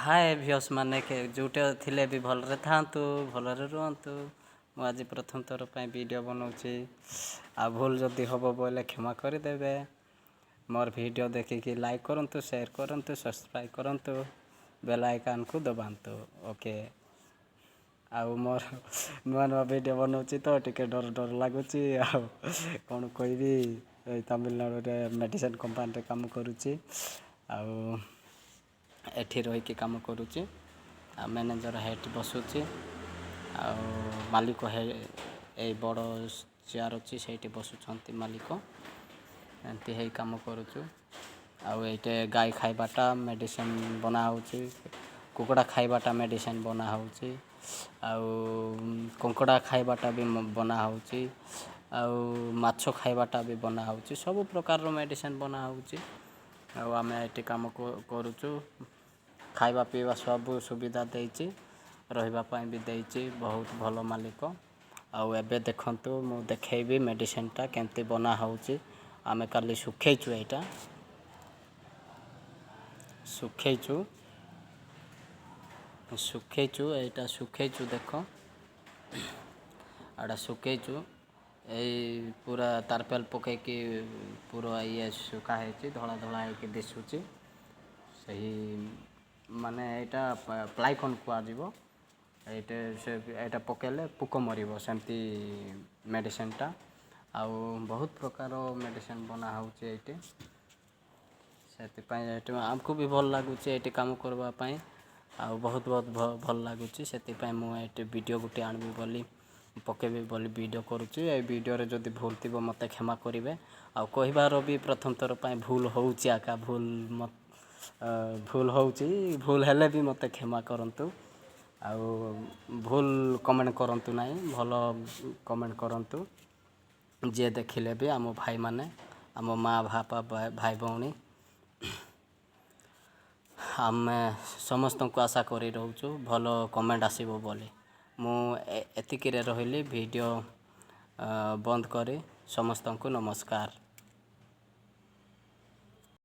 ହାଏ viewers ମାନେ, ଯେଉଁଠି ଥିଲେ ବି ଭଲରେ ଥାଆନ୍ତୁ, ଭଲରେ ରୁହନ୍ତୁ। ମୁଁ ଆଜି ପ୍ରଥମ ଥର ପାଇଁ ଭିଡ଼ିଓ ବନାଉଛି, ଆଉ ଭୁଲ ଯଦି ହେବ ବୋଇଲେ କ୍ଷମା କରିଦେବେ। ମୋର ଭିଡ଼ିଓ ଦେଖିକି ଲାଇକ୍ କରନ୍ତୁ, ସେୟାର କରନ୍ତୁ, ସବସ୍କ୍ରାଇବ୍ କରନ୍ତୁ, ବେଲ୍ ଆଇକନ୍କୁ ଦବାନ୍ତୁ। ଓକେ, ଆଉ ମୋର ନୂଆ ନୂଆ ଭିଡ଼ିଓ ବନାଉଛି ତ ଟିକେ ଡର ଡର ଲାଗୁଛି। ଆଉ କ'ଣ କହିବି, ଏଇ ତାମିଲନାଡ଼ୁରେ ମେଡ଼ିସିନ୍ କମ୍ପାନୀରେ କାମ କରୁଛି ଆଉ ଏଠି ରହିକି କାମ କରୁଛି। ଆଉ ମ୍ୟାନେଜର୍ ହେଠି ବସୁଛି ଆଉ ମାଲିକ ହେ ଏଇ ବଡ଼ ଚେୟାର୍ ଅଛି, ସେଇଠି ବସୁଛନ୍ତି ମାଲିକ। ଏମିତି ହେଇ କାମ କରୁଛୁ। ଆଉ ଏଇଠି ଗାଈ ଖାଇବାଟା ମେଡ଼ିସିନ୍ ବନା ହେଉଛି, କୁକୁଡ଼ା ଖାଇବାଟା ମେଡ଼ିସିନ୍ ବନା ହେଉଛି, ଆଉ କଙ୍କଡ଼ା ଖାଇବାଟା ବି ବନା ହେଉଛି, ଆଉ ମାଛ ଖାଇବାଟା ବି ବନା ହେଉଛି। ସବୁ ପ୍ରକାରର ମେଡ଼ିସିନ୍ ବନା ହେଉଛି ଆଉ ଆମେ ଏଠି କାମ କରୁଛୁ। ଖାଇବା ପିଇବା ସବୁ ସୁବିଧା ଦେଇଛି, ରହିବା ପାଇଁ ବି ଦେଇଛି। ବହୁତ ଭଲ ମାଲିକ। ଆଉ ଏବେ ଦେଖନ୍ତୁ, ମୁଁ ଦେଖେଇବି ମେଡ଼ିସିନ୍ଟା କେମିତି ବନା ହେଉଛି। ଆମେ କାଲି ଶୁଖେଇଛୁ, ଏଇଟା ଶୁଖେଇଛୁ, ଶୁଖେଇଛୁ, ଏଇଟା ଶୁଖେଇଛୁ। ଦେଖ, ଏଇଟା ଶୁଖେଇଛୁ। ଏଇ ପୁରା ତାରପେଲ ପକେଇକି ପୁରା ଇଏ ଶୁଖା ହେଇଛି, ଧଳା ଧଳା ହେଇକି ଦିଶୁଛି। ସେହି ମାନେ ଏଇଟା ପ୍ଲାଇକନ୍ କୁହାଯିବ। ଏଇଟା ସେ ଏଇଟା ପକେଇଲେ ପୋକ ମରିବ, ସେମିତି ମେଡ଼ିସିନ୍ଟା। ଆଉ ବହୁତ ପ୍ରକାର ମେଡ଼ିସିନ୍ ବନା ହେଉଛି ଏଇଠି। ସେଥିପାଇଁ ଏଇଠି ଆମକୁ ବି ଭଲ ଲାଗୁଛି ଏଇଠି କାମ କରିବା ପାଇଁ, ଆଉ ବହୁତ ବହୁତ ଭଲ ଲାଗୁଛି। ସେଥିପାଇଁ ମୁଁ ଏଇଠି ଭିଡ଼ିଓ ଗୋଟେ ଆଣିବି ବୋଲି, ପକେଇବି ବୋଲି ଭିଡ଼ିଓ କରୁଛି। ଏଇ ଭିଡ଼ିଓରେ ଯଦି ଭୁଲ ଥିବ, ମୋତେ କ୍ଷମା କରିବେ। ଆଉ କହିବାର ବି ପ୍ରଥମ ଥର ପାଇଁ ଭୁଲ ହେଉଛି ଆକା, ଭୁଲ ହେଉଛି। ଭୁଲ ହେଲେ ବି ମୋତେ କ୍ଷମା କରନ୍ତୁ ଆଉ ଭୁଲ କମେଣ୍ଟ କରନ୍ତୁ ନାହିଁ, ଭଲ କମେଣ୍ଟ କରନ୍ତୁ। ଯିଏ ଦେଖିଲେ ବି, ଆମ ଭାଇମାନେ, ଆମ ମା' ବାପା, ଭାଇ ଭଉଣୀ, ଆମେ ସମସ୍ତଙ୍କୁ ଆଶା କରି ରହୁଛୁ ଭଲ କମେଣ୍ଟ ଆସିବ ବୋଲି। ମୁଁ ଏତିକିରେ ରହିଲି, ଭିଡ଼ିଓ ବନ୍ଦ କରି ସମସ୍ତଙ୍କୁ ନମସ୍କାର।